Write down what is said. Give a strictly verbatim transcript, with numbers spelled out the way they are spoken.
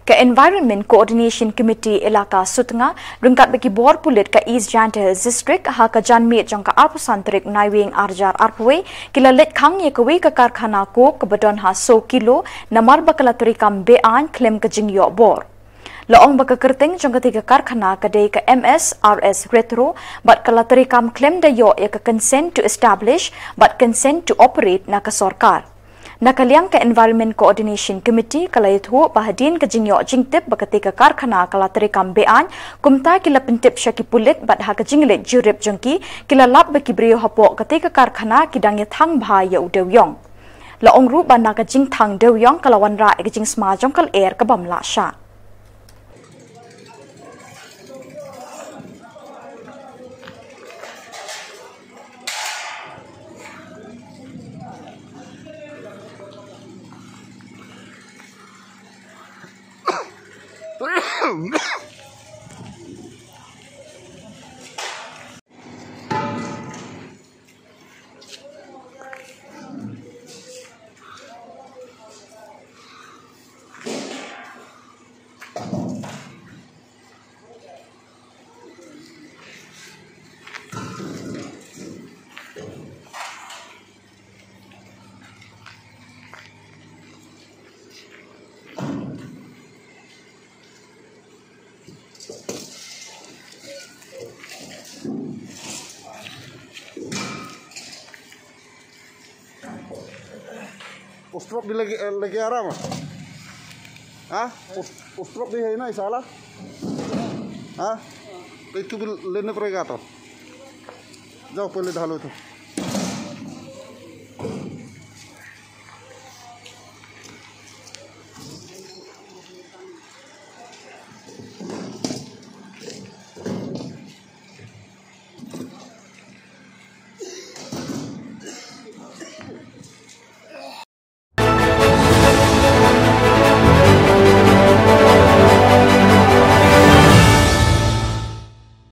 Ka Environment Coordination Committee Elaka Sutnga ryngkat bad ki bor pulit ka East Jaintia Hills District ha ka janmiet jong ka arphew san tarik Naiwieng arhajar arphew wei ki la leit khang ïa kawei ka karkhana coke kaba don ha saw kilo namar ba ka la treikam be-aiñ khlem ka jingïoh bor. La ong ba ka kyrteng jong katei ka karkhana ka dei ka M S R S Retro bad ka la treikam khlem da ïoh ïa ka consent to establish bad consent to operate na ka sorkar. Na ka liang ka Environment Coordination Committee ka la ïathuh ba hadien ka jingïoh jingtip ba katei ka karkhana ka la treikam be-aiñ, kumta ki la pyntip sha ki pulit bad ha ka jingleit jurip jong ki, ki la lap ba ki briew hapoh katei ka karkhana ki dang ïathang bha ïa u dewïong. La ong ruh ba na ka jingthang dewïong ka la wanrah ïa ka jingsma jong ka lyer ka bym lah shah. Ustrop di lagi, eh, lagi arama. Ha? Us-, ustrop di hai na isala. Ha? Itu bil lene pregato. Jauh pele dahulu tu.